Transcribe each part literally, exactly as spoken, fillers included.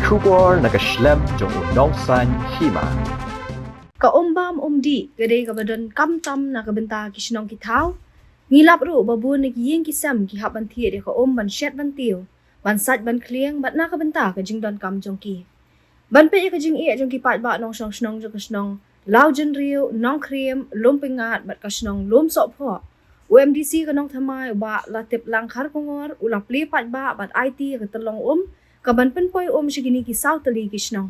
Khubor na ka shlem jong u nongsan hima. Ka um bam um dih ka dei kaba donkam tam na ka bynta ki shnong ki thaw. Ngi lap ruh ba bun na ki ïing ki sem ki hap ban thied ïa ka um ban shet ban tiew, ban sait ban khlieng bad na ka bynta ka jingdonkam jong ki. Ban peit ïa ka jingeh jong ki paidbah nongshong shnong jong ka shnong Lawjynriew, Nongkhriem, Lumpyngat bad ka shnong Lumsohphoh, u M D C ka Nongthymmai u Bah Latiplang Kharkongor u la plie paidbah bad aiti ïa ka tyllong um ka ban pynpoi um sha kine ki saw tylli ki shnong.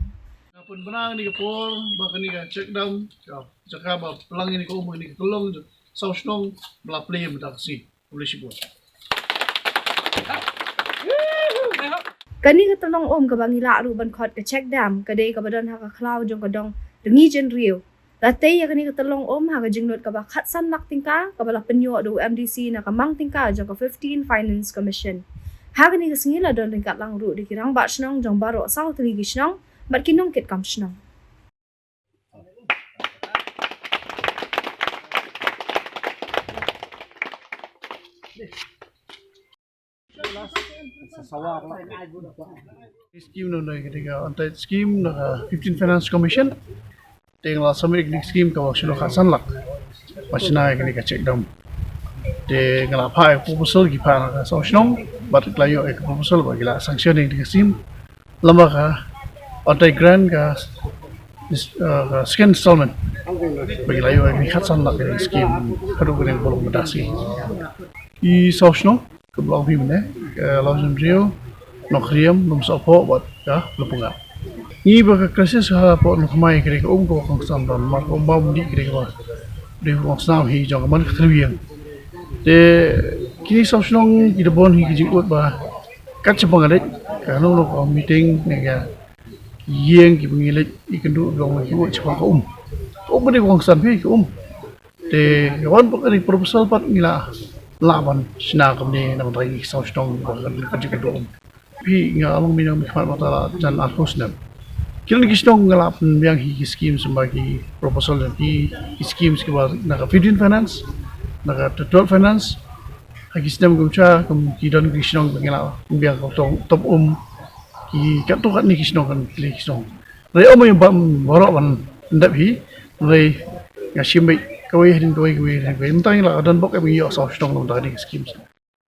Nga pynbna kane ka por ba kane ka check dam ka jaka ba pynlang kane ka um kane ka tyllong saw shnong ba la plie mynta ka sngi. Khublei shibun. Kane ka tyllong um kaba ngi lah ruh ban khot ka check dam ka dei kaba don ha ka khlaw jong ka dong Rngijynriew. La tei ïa kane ka tyllong um ha ka jinglut kaba khatsan lak tyngka kaba la pynïoh da u M D C na ka mang tyngka jong ka fifteen Finance Commission. Ha kane ka sngi la don ryngkat lang ruh da ki rangbah shnong jong baroh saw tylli ki shnong bad ki nongkitkam shnong. Scheme na ka, ka, ka fifteen Finance Commission. Te nga la submit kane ka scheme kaba shu khatsan lak ba shna ïa kane ka check dam. Te nga la phah ïa ka proposal, ki phah na ka saw shnong bad ki la ïoh ïa ka proposal bad ki la sanction ïa kane ka scheme. Lama ka anti grant ka, uh, ka second installment ba ki la ïoh ïa kane ka khatsan lak ïa kane ka scheme haduh kane ka Bulong Batasi. Ki saw shnong ka Block B mynne, ka Lawjynriew, Nongkhriem, Lumsohphoh bad ka Lumpyngat. Ngi ba ka crisis hapoh Nongthymmai ka dei ka um kaba kongsan don, namar ka um bam dih ka dei kaba, dei kaba kongsan hi jong ka man ka tyrwi ïing. Te kine saw shnong ki da bun hi ka jingud ba kat shaba nga leit kano kano ka meeting ne ka ïing kiba ngi leit ïakynduh, ki ong ki ud shaphang ka um. Ka um ka dei kaba kongsan phi, ka um. Te ïa wan bad kane ka proposal pat ngi la lah ban shna kumne na ka bynta ki saw shnong ba kan ka jingkynduh um. Phi, nga long mynta mynta la jan arphew snem. Ki don ki shnong nga la pynbiang hi ki scheme symbai ki proposal jong ki, ki schemes kiba na ka fifteen Finance, na ka twelve Finance. Ha ki snem kumta kum ki don ki shnong ba ngi la pynbiang ka tong top um ki katto katne ki shnong, kan ki shnong. Hynrei ym ïa bam baroh ban pyndep hi, hynrei nga shim beit kawei hadien kawei, kawei hadien kawei. Mynta ngi la don bok ïa saw shnong na ka bynta kine ki schemes.